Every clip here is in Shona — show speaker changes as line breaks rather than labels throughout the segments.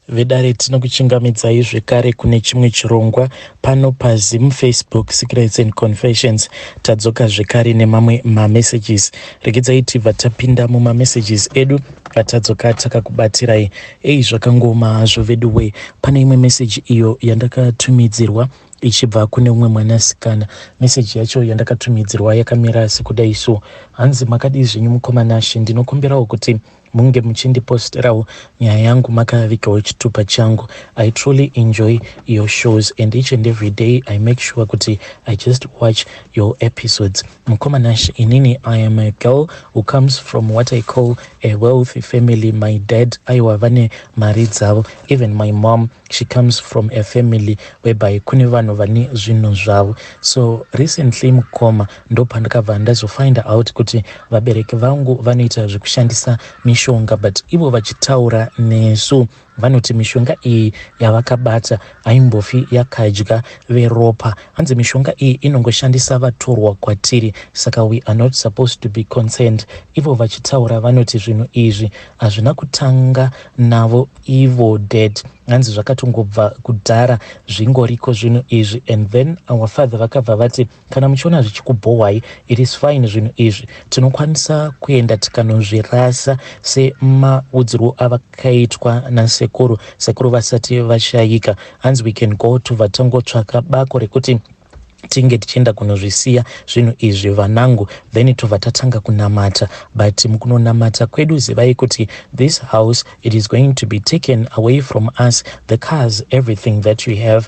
Vedare, tinokuchingamidzai zvekare kune chimwe chirongwa pano paZim Facebook Secrets and Confessions. Tadzoka zvekare nemamwe mamessages. Regedzai tibva tapinda mumamessages edu atadzoka takakubatirai. Ei, zvakangoma hazvo veduwe. Pane imwe meseji iyo yandakatumidzirwa ichibva kune umwe mwanasikana. Meseji yacho yandakatumidzirwa yakamira sekudai so. Hanzi, "Makadii zvenyu mukoma Nashe? Ndinokumbirawo kuti munge muchindiposterawo nyaya yangu makavigawo chitupa changu. I truly enjoy your shows and each and every day I make sure kuti I just watch your episodes. Mukoma Nashe, inini I am a girl who comes from what I call a wealthy family. My dad, aiwa, vane mari dzavo. Even my mom, she comes from a family whereby kune vanhu vane zvinhu zvavo. So recently, mukoma, ndopandakabva ndazofind out kuti vabereki vangu vanoita zvekushandisa mishonga, but ivo vachitaura nesu vanoti mishonga iyi yavakabata haimbofi yakadya veropa. Hanzi mishonga iyi inongoshandisa vatorwa kwatiri, saka we are not supposed to be concerned. Ivo vachitaura vanoti zvinhu izvi hazvina kutanga navo ivo dad. Hanzi zvakatongobva kudhara, zvingoriko zvinhu izvi. And then our father vakabva vati, 'Kana muchiona zvichikubhowai, it is fine. Zvinhu izvi tinokwanisa kuenda tikanozvirasa semaudzirwo avakaitwa nasekuru, sekuru vasati vashayika.' Hanzi we can go, tobva tangotsvaka bako rekuti tinge tichienda kunozvisiya zvinhu izvi, vanangu, then tobva tatanga kunamata. But mukunonamata kwedu, zivai kuti this house, it is going to be taken away from us, the cars, everything that you have,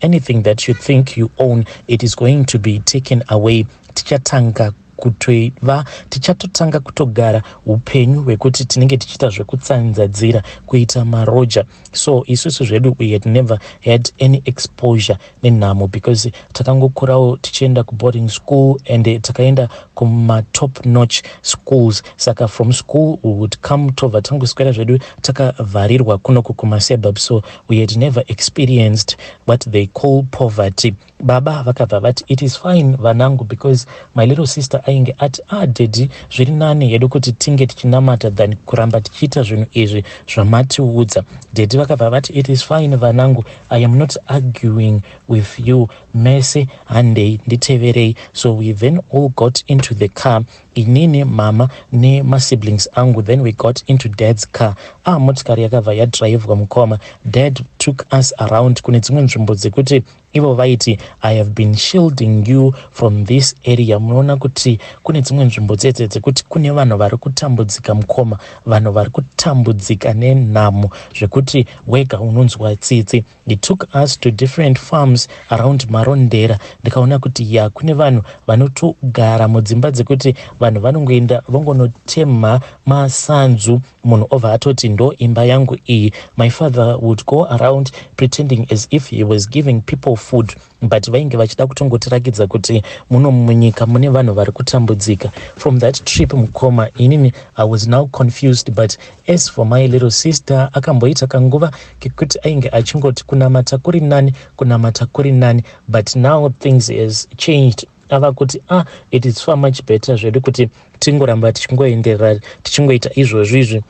anything that you think you own, it is going to be taken away. Tichatanga kutova, tichatotanga kutogara upenyu hwekuti tinenge tichiita zvekutsanzadzira, kuita maroja. So isusu zvedu, we had never had any exposure nenhamo because takangokurawo tichienda kuboarding school and takaenda kumatop notch schools. Saka from school we would come, tobva tangoswera zvedu takavharirwa kunoku kumasuburbs. So we had never experienced what they call poverty." Baba vakabva vati, "It is fine, vanangu," because my little sister ainge ati, "Ah, daddy, zviri nani hedu kuti tinge tichinamata than kuramba tichiita zvinhu izvi zvamatiudza." Daddy vakabva vati, "It is fine, vanangu. I am not arguing with you. Mese handei, nditeverei." So we then all got into the car, inini, mama nemasiblings angu. Then we got into dad's car. Ah, motikari yakabva yadhiraivhwa, mukoma. Dad took us around kune dzimwe nzvimbo dzekuti ivo vaiti, "I have been shielding you from this area. Munoona kuti kune dzimwe nzvimbo dzedze dzekuti kune vanhu vari kutambudzika, mukoma, vanhu vari kutambudzika nenhamo zvekuti wega unonzwa tsitsi." He took us to different farms around Marondera. Ndikaona kuti ya, kune vanhu vanotogara mudzimba dzekuti vanhu vanongoenda vongonotemha masanzu, munhu obva atoti, 'Ndo imba yangu iyi.' My father would go around pretending as if he was giving people food, but vainge vachida kutongotirakidza kuti muno munyika mune vanhu vari kutambudzika. From that trip, mukoma, inini I was now confused, but as for my little sister, akamboita kanguva kekuti ainge achingoti kunamata kuri nani, kunamata kuri nani, but now things has changed. Ava kuti, "Ah, it is far much better zvedu kuti tingoramba tichingoenderera tichingoita izvozvo izvi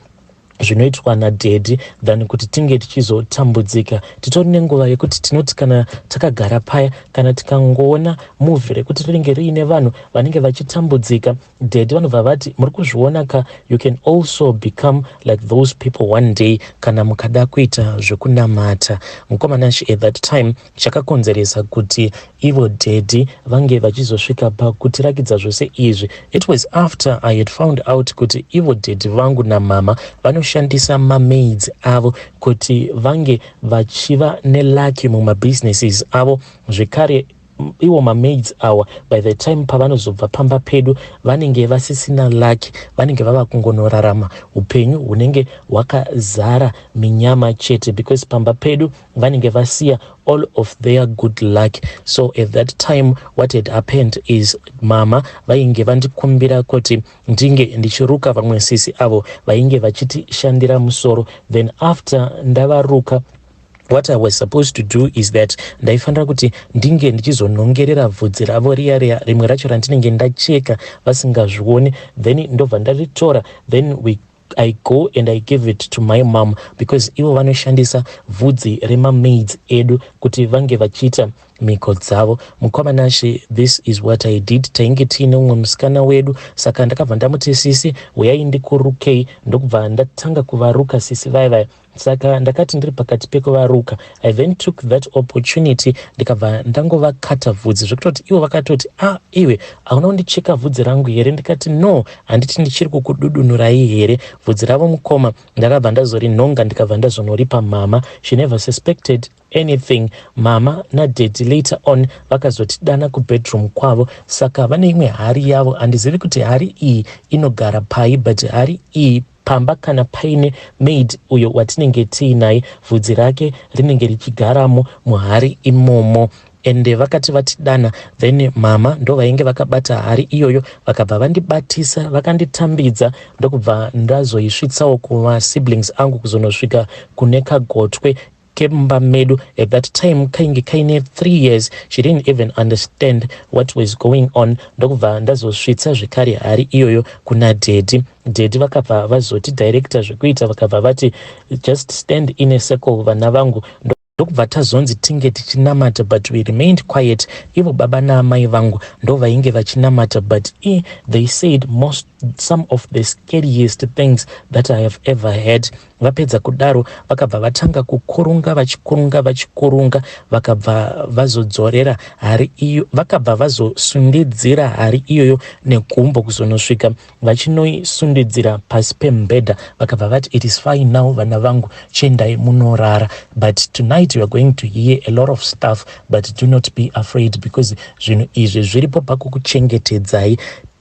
zvinoitwa nadaddy than kuti tinge tichizotambudzika." Titori nenguva yekuti tinoti kana takagara paya, kana tikangoona movie rekuti rinenge riine vanhu vanenge vachitambudzika, daddy vanobva vati, "Muri kuzviona ka? You can also become like those people one day kana mukada kuita zvekunamata." Mukoma Nashe, at that time chakakonzeresa kuti ivo daddy vange vachizosvika pakutirakidza zvose izvi, it was after I had found out kuti ivo daddy vangu namama vanoshandisa mamaids avo kuti vange vachiva neluck mumabusinesses avo. Zvekare iwo mamaids awa, by the time pavanozobva pamba pedu, vanenge vasisina luck, vanenge vava kungonorarama upenyu hunenge hwakazara minyama chete, because pamba pedu vanenge vasiya all of their good luck. So at that time, what had happened is mama vainge vandikumbira kuti ndinge ndichiruka vamwe sisi avo vainge vachitishandira musoro. Then after ndavaruka, what I was supposed to do is that ndaifanira kuti ndinge ndichizonongerera bvudzi ravo riya riya, rimwe racho randinenge ndacheka vasingazvioni, then ndobva ndaritora. Then we I go and I give it to my mom because ivo vanoshandisa vhudzi remamaids edu kuti vange vachiita mhiko dzavo. Mukoma Nashe, this is what I did. Tainge tiine umwe musikana wedu, saka ndakabva ndamuti, "Sisi, uyai ndikurukei." Ndokubva ndatanga kuvaruka sisi vaya vaya. Saka ndakati ndiri pakati pekuvaruka, I then took that opportunity, ndikabva ndangovakata vhudzi, zvekutoti ivo vakatoti, "Ah, iwe hauna kundicheka vhudzi rangu here?" Ndikati, "No, handiti ndichiri kukududunurai here?" Vhudzi ravo, mukoma, ndakabva ndazorinhonga, ndikabva ndazonoripa mama. She never suspected anything. Mama nadaddy later on vakazotidana kubedroom kwavo. Saka vane imwe hari yavo, handizivi kuti hari iyi inogara pai, but hari iyi pamba kana paine maid uyo watinenge tiinaye, vhudzi rake rinenge richigaramo muhari imomo. Ende vakati vatidana, then mama ndo vainge vakabata hari iyoyo, vakabva vandibatisa, vakanditambidza, ndokubva ndazoisvitsawo kumasiblings angu, kuzonosvika kune kagotwe kemumba medu. At that time kainge kaine 3 years. She didn't even understand what was going on. Ndokubva ndazosvitsa zvekare hari iyoyo kuna daddy. Daddy vakabva vazoti director zvekuita, vakabva vati, "Just stand in a circle, vana vangu." Ndokubva tazonzi tinge tichinamata, but we remained quiet. Ivo baba naamai vangu ndo vainge vachinamata, but they said some of the scariest things that I have ever heard. Vapedza kudaro, vakabva vatanga kukurunga, vachikurunga, vachikurunga, vakabva vazodzorera hari iyo, vakabva vazosundidzira hari iyoyo negumbo kuzonosvika vachinoisundidzira pasi pemubhedha. Vakabva vati, "It is fine now, vana vangu, chiendai munorara, but tonight you are going to hear a lot of stuff, but do not be afraid because zvinhu izvi zviripo pakukuchengetedzai."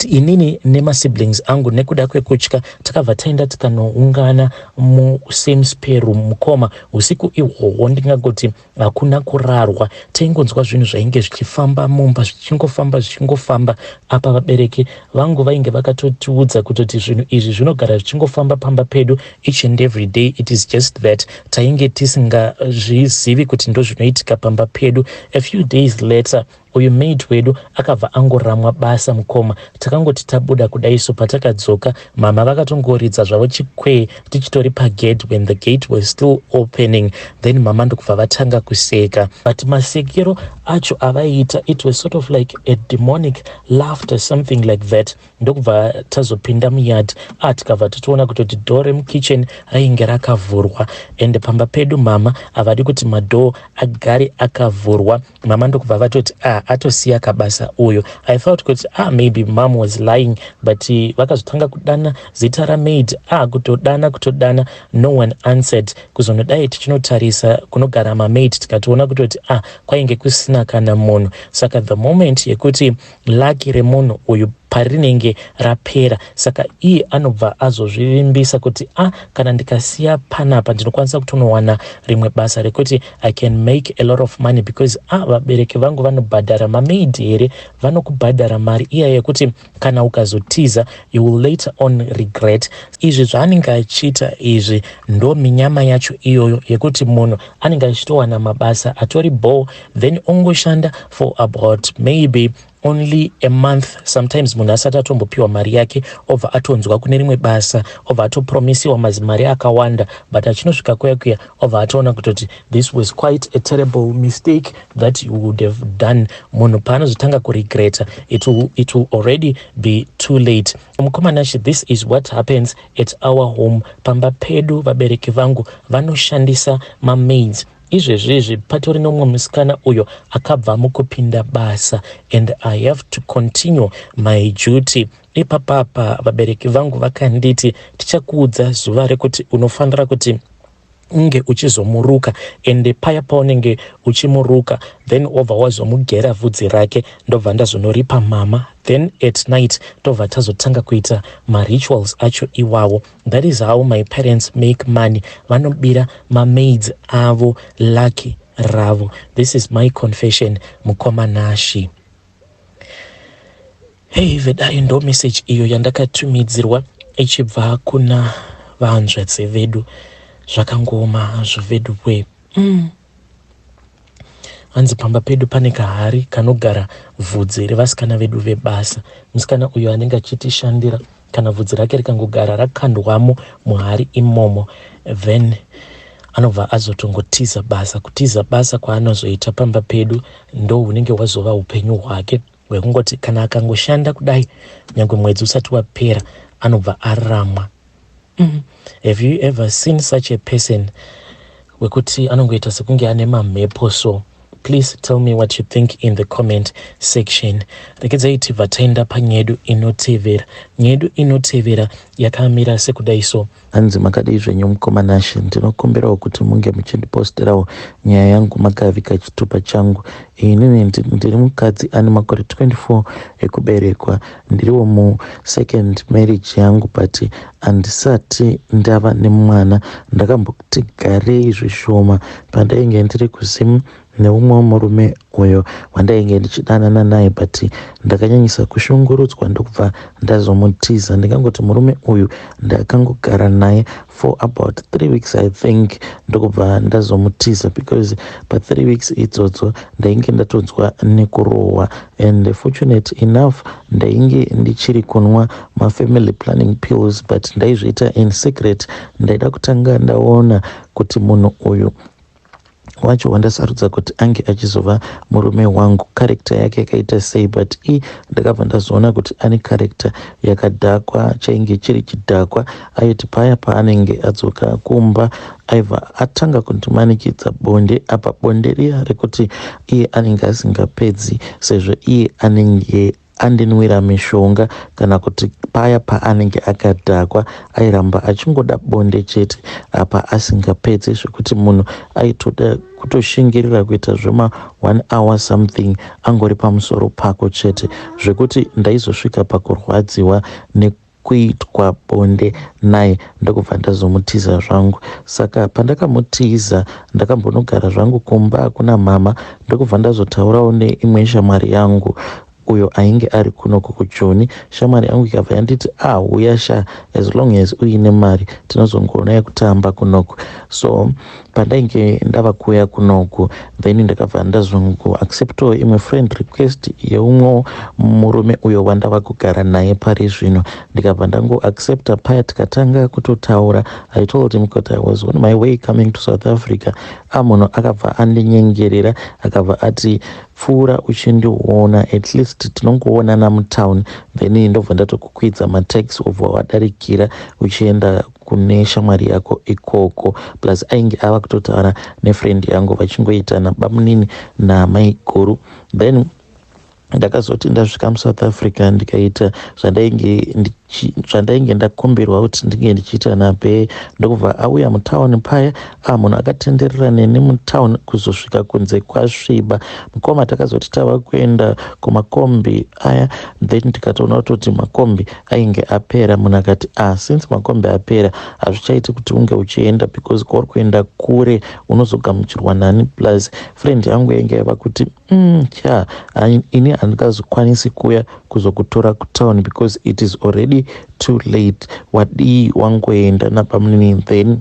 Inini nemasiblings angu, nekuda kwekutya, takabva taenda tikanoungana musame spare room. Mukoma, usiku ihwohwo ndingangoti hakuna kurarwa. Taingonzwa zvinhu zvainge zvichifamba mumba, zvichingofamba, zvichingofamba. Apa vabereki vangu vainge vakatotiudza kutoti zvinhu izvi zvinogara zvichingofamba pamba pedu each and every day. It is just that tainge tisingazvizivi kuti ndo zvinoitika pamba pedu. A few days later, uyu maid wedu akabva angoramwa basa. Mukoma, takangoti tabuda kudai so, patakadzoka, mama vakatongoridza zvavo chikwee tichitori pagate, when the gate was still opening. Then mama ndokubva vatanga kuseka, but masekero acho avaiita, it was sort of like a demonic laughter, something like that. Ndokubva tazopinda muyard, ah, tikabva tatoona kutoti door remukitchen rainge rakavhurwa, and pamba pedu mama havadi kuti madoor agare akavhurwa. Mama ndokubva vatoti, "Ah, atosiya kabasa uyo." I thought kuti, ah, maybe mom was lying, but vakazotanga kudana zita ramaid, ah, kutodana, kutodana, no one answered. Kuzonodai tichinotarisa kunogara mamaid, tikatoona kutoti, ah, kwainge kusina kana munhu. Saka the moment yekuti lucky remunhu uyu parinenge rapera, saka iye anobva azozvivimbisa kuti, "A, kana ndikasiya panapa, ndinokwanisa kutonowana rimwe basa rekuti I can make a lot of money because, a, vabereki vangu vanobhadhara mamaid here?" Vanokubhadhara mari iya yekuti kana ukazotiza, you will later on regret. Izvi zvaanenge achiita izvi ndo minyama yacho iyoyo yekuti munhu anenge achitowana mabasa atori ball, then ongoshanda for about maybe only a month. Sometimes munhu asati atombopiwa mari yake, obva atonzwa kune rimwe basa, obva atopromisiwa mazimari akawanda, but achinosvika kuya kuya, obva atoona kutoti this was quite a terrible mistake that you would have done. Munhu paanozotanga kuregreta, it will already be too late. Mukoma Nashe, this is what happens at our home. Pamba pedu vabereki vangu vanoshandisa mamaids. Izvezvizvi patori nomumwe musikana uyo akabva mukupinda basa, and I have to continue my duty. Ipapapa vabereki vangu vakanditi, "Tichakuudza zuva rekuti unofanira kuti unge uchizomuruka, ende paya paunenge uchimuruka, then wobva wazomugera vhudzi rake." Ndobva ndazonoripa mama. Then at night tobva tazotanga kuita marituals acho iwawo. That is how my parents make money. Vanobira mamaids avo lucky ravo. This is my confession, mukoma Nashe. Hei vedai, ndo message iyo yandakatumidzirwa ichibva kuna vahanzvadzi vedu. Zvakangoma hazvo vedu we. Hanzi pamba pedu pane kahari kanogara vhudzi revasikana vedu vebasa. Musikana uyo anenge achitishandira Kana vhudzi rake rikangogara rakandwamo muhari imomo, then anobva azotongotiza basa. Kutiza basa kwaanozoita pamba pedu ndo hunenge hwazova upenyu hwake hwekungoti kana akangoshanda kudai, nyange mwedzi usati wapera, anobva aramwa. Have you ever seen such a person wekuti anongoita sekunge ane mamhepo? So please tell me what you think in the comment section. Regedzai tibva taenda panyedu inotevera. Nyedu inotevera yakamira sekudai so.
Hanzi, "Makadii zvenyu mukoma Nashe? Ndinokumbirawo kuti munge muchindiposterawo nyaya yangu makavika chitupa changu. Inini ndiri mukadzi ane makore 24 ekuberekwa. Ndiriwo musecond marriage yangu, but handisati ndava nemwana. Ndakamboti garei zvishoma pandainge ndiri kuZimu neumwe murume uyo wandainge ndichidanana naye, but ndakanyanyisa kushungurudzwa, ndokubva ndazomutiza. Ndingangoti murume uyu ndakangogara naye for about 3 weeks, I think, ndokubva ndazomutiza because pa3 weeks idzodzo ndainge ndatonzwa nekurohwa. And fortunate enough, ndainge ndichiri kunwa mafamily planning pills, but ndaizviita in secret. Ndaida kutanga ndaona kuti munhu uyu wacho wandasarudza kuti ange achizova murume wangu, character yake yakaita sei. But i ndakabva ndazoona kuti ane character yakadhakwa, chainge chiri chidhakwa. Aiti paya paanenge adzoka kumba, aibva atanga kundimanikidza bonde. Apa bonde riya rekuti iye anenge asingapedzi, sezvo iye anenge andinwira mishonga, kana kuti paya paanenge akadhakwa, airamba achingoda bonde chete, apa asingapedzi, zvekuti munhu aitoda kutoshingirira kuita zvema 1 hour something angori pamusoro pako chete, zvekuti ndaizosvika pakurwadziwa nekuitwa bonde naye. Ndokubva ndazomutiza zvangu. Saka pandakamutiza, ndakambonogara zvangu kumba kuna mama, ndokubva ndazotaurawo neimwe shamwari yangu uyo ainge ari kunoko kuJoni. Shamwari yangu ikabva yanditi, 'Ah, uya sha, as long as uine mari tinozongoona yekutamba kunoko.' So pandainge ndava kuuya kunoku, then ndakabva ndazongoacceptawo imwe friend request yeumwewo murume uyo wandava kugara naye pari zvino. Ndikabva ndangoaccepta paya, tikatanga kutotaura. I told him kuti I was on my way coming to South Africa. A munhu akabva andinyengerera, akabva ati, 'Pfuura uchindiona, at least tinongoonana mutown, then ndobva ndatokukwidza mataxi, ubva wadarikira uchienda kune shamwari yako ikoko.' Plus ainge ava kutotaura nefriend yangu, vachingoitana bamunini namaiguru. Then ndakazoti ndasvika muSouth Africa, ndikaita zvandainge ndakumbirwa kuti ndinge ndichiita nabe, ndokubva auya mutauni paya. A munhu akatenderera neni mutauni kuzosvika kunze kwasviba. Mukoma, takazoti tava kuenda kumakombi aya, then tikatoona kutoti makombi ainge apera. Munhu akati, 'Ah, since makombi apera, hazvichaiti kuti unge uchienda because kwauri kuenda kure, unozogamuchirwa nani?' Plus friend yangu yainge yava kuti, cha, ini handingazokwanisi kuuya kuzokutora kutown because it is already too late. Wadii wangoenda napamunini, then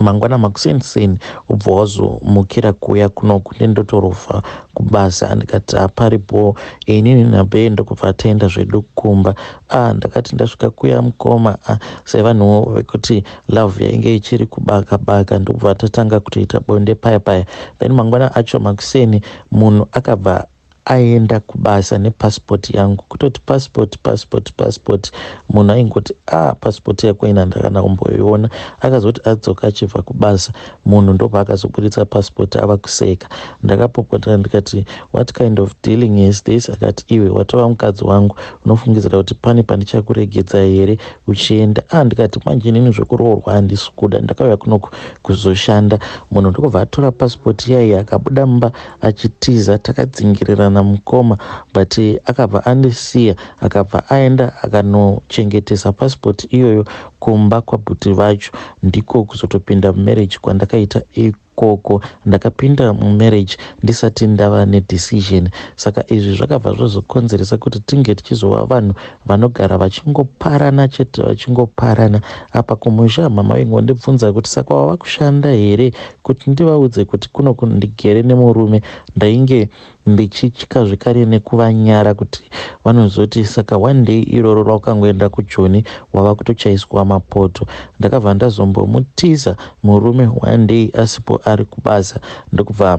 mangwana makuseni ubva wazomukira kuuya kunoku, nendotorovha kubasa?' Ndikati, 'Haparipo inini nabe.' Ndokubva taenda zvedu kumba. Ah, ndakati ndasvika kuya, mukoma, ah, sevanhuwo vekuti love yainge ichiri kubaka baka, ndokubva tatanga kutoita bonde paya paya. Then mangwana acho makuseni, munhu akabva aenda kubasa nepasipoti yangu. Kutoti pasipoti, pasipoti, pasipoti, munhu aingoti, 'A ah, pasipoti yako ina ndakana kumboiona.' Akazoti adzoka achibva kubasa, munhu ndobva akazoburitsa pasipoti ava kuseka. Ndakapopota ndikati, 'What kind of dealing is this?' Akati, 'Iwe watova mukadzi wangu, unofungidzira kuti pane pandichakuregedza here uchienda?' A ah, ndikati, 'Manje inini zvekuroorwa handisi kuda, ndakauya kunoku kuzoshanda.' Munhu ndokubva atora pasipoti yaiye, akabuda mumba achitiza. Takadzingirirana, mukoma, but akabva andisiya, akabva aenda akanochengetesa pasipoti iyoyo kumba kwabhuti vacho. Ndiko kuzotopinda mumarriage kwandakaita ikoko. Ndakapinda mumarriage ndisati ndava nedecision. Saka izvi zvakabva zvazokonzeresa kuti tinge tichizova vanhu vanogara vachingoparana chete, vachingoparana. Apa kumusha mama vaingondibvunza kuti, 'Saka wava kushanda here?' Kuti ndivaudze kuti kuno ndigere nemurume, ndainge Ndichitya zvekare nekuvanyara kuti vanozoti saka one day iroro rwakangoenda kuJoni wava kutochaiswa mapoto. Ndakabva ndazombomutiza murume one day asipo ari kubasa, ndokubva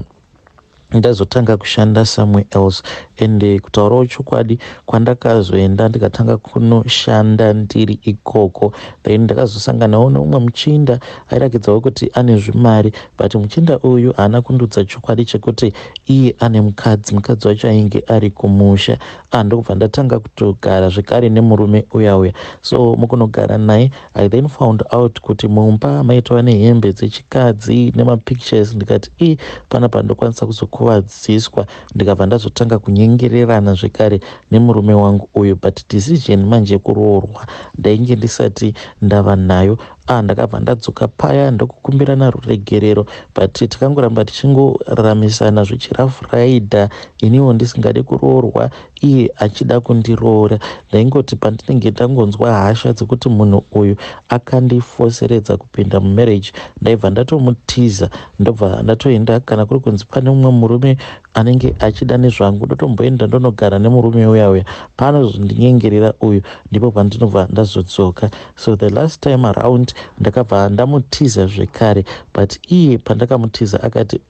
ndazotanga kushanda somewhere else. And kutaurawo chokwadi, kwandakazoenda ndikatanga kunoshanda ndiri ikoko, then ndakazosanganawo neumwe muchinda airakidzawo kuti ane zvimari, but muchinda uyu haana kundudza chokwadi chekuti iye ane mukadzi. Mukadzi wacho ainge ari kumusha. Ah, ndokubva ndatanga kutogara zvekare nemurume uya uya. So mukunogara naye, I then found out kuti mumba maitova nehembe dzechikadzi nemapictures. Ndikati, "I, panapa ndokwanisa kuzokuvadziswa." Ndikabva ndazotanga kunyengererana zvekare nemurume wangu uyu, but decision manje yekuroorwa ndainge ndisati ndava nayo. Ah, ndakabva ndadzoka paya ndokukumbirana ruregerero, but takangoramba tichingoraramisana zvichirafuraidha, iniwo ndisingadi kuroorwa, iye achida kundiroora. Ndaingoti pandinenge ndangonzwa hasha dzekuti munhu uyu akandifoseredza kupinda mumarriage, ndaibva ndatomutiza, ndobva ndatoenda. Kana kuri kunzi pane mumwe murume anenge achida nezvangu, ndotomboenda ndonogara nemurume uya uya. Paanozondinyengerera uyu, ndipo pandinobva ndazodzoka. So the last time around ndakabva ndamutiza zvekare, but iye pandakamutiza akati,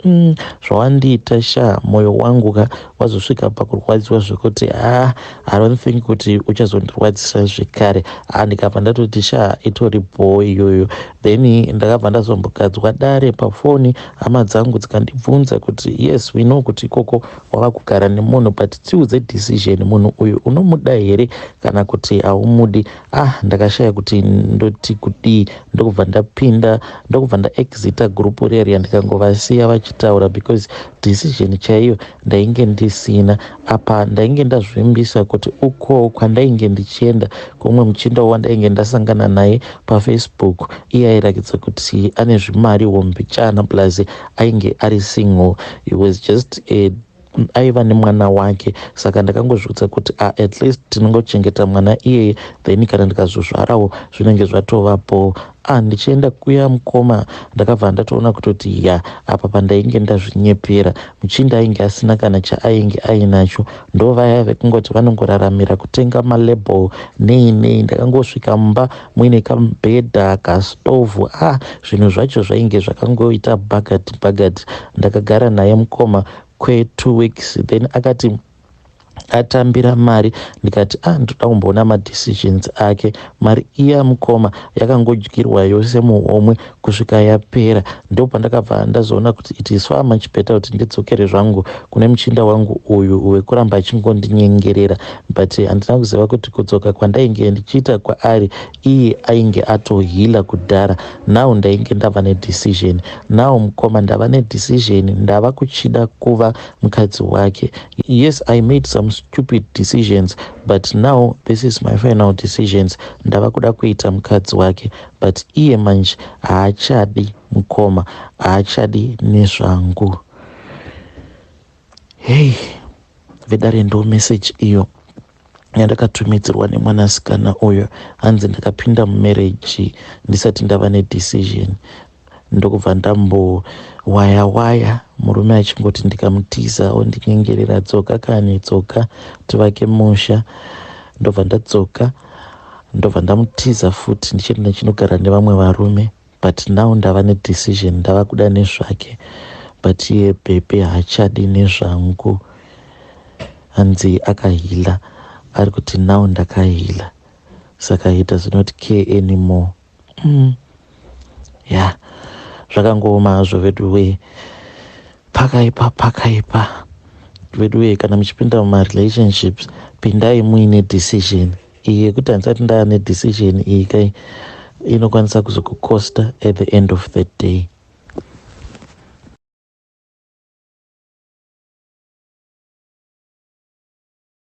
Zvawandiita sha, mwoyo wangu ka wazosvika pakurwadziwa zvekuti, ah, I don't think kuti uchazondirwadzisa zvekare." Ah, ndikabva ndatoti, "Sha, itori bho iyoyo." Then ndakabva ndazombogadzwa dare pafoni, hama dzangu dzikandibvunza kuti, "Yes, we know kuti ikoko wava kugara nemunhu, but tiudze decision, munhu uyu unomuda here kana kuti haumudi?" Ah, ndakashaya kuti ndoti kudii, ndokubva ndapinda, ndokubva ndaexita gurupu reriya, ndikangovasiya vachitaura, because decision chaiyo ndainge ndisina. Apa ndainge ndazvimbisa kuti uko kwandainge ndichienda kumwe muchinda wandainge ndasangana naye paFacebook, iye airakidza kuti ane zvimari hombichana, plus ainge ari single. He was just a aiva nemwana wake. Saka ndakangozviudza kuti, ah, at least tinongochengeta mwana iyeye, then kana ndikazozvarawo zvinenge zvatovapo. Ah, ndichienda kuya, mukoma, ndakabva ndatoona kutoti ya, apa pandainge ndazvinyepera. Muchinda ainge asina kana chaainge ainacho. Ndo vaya vekungoti vanongoraramira kutenga malabel nei nei. Ndakangosvika mumba muine kamubhedha, kastovhu. Ah, zvinhu zvacho zvainge zvakangoita bagati bagati. Ndakagara naye, mukoma, kwe2 weeks, then akati atambira mari. Ndikati, "Ah, ndoda kumboona madecisions ake." Mari iya, mukoma, yakangodyirwa yose muhomwe kusvika yapera. Ndo pandakabva ndazoona kuti it is far much better kuti ndidzokere zvangu kune muchinda wangu uyu wekuramba achingondinyengerera. But handina kuziva kuti kudzoka kwandainge ndichiita kwaari, iye ainge atoheala kudhara. Now ndainge ndava nedecision. Now, mukoma, ndava nedecision, ndava kuchida kuva mukadzi wake. Yes, I made some stupid decisions, but now this is my final decisions. Ndava kuda kuita mukadzi wake, but iye manje haachadi, mukoma, haachadi nezvangu. Hei, vedare, ndo message iyo yandakatumidzirwa nemwanasikana uyo. Hanzi, "Ndakapinda mumarriage ndisati ndava nedecision, ndokubva ndambowaya waya, murume achingoti ndikamutiza ondinyengerera, 'Dzoka kani, dzoka tivake musha.' Ndobva ndadzoka, ndobva ndamutiza futi, ndichienda ndichinogara nevamwe varume. But now ndava nedecision, ndava kuda nezvake, but iye bhebhe haachadi nezvangu." Hanzi akaheala, ari kuti now ndakaheala, saka he does not care anymore. Ya, zvakangooma hazvo vedu. Pakaipa, pakaipa vedu. Kana muchipinda mumarelationships, pindai muine decision. Iyi yekuti handisati ndaa nedecision iyi kai, inokwanisa kuzokucosta at the end of the day.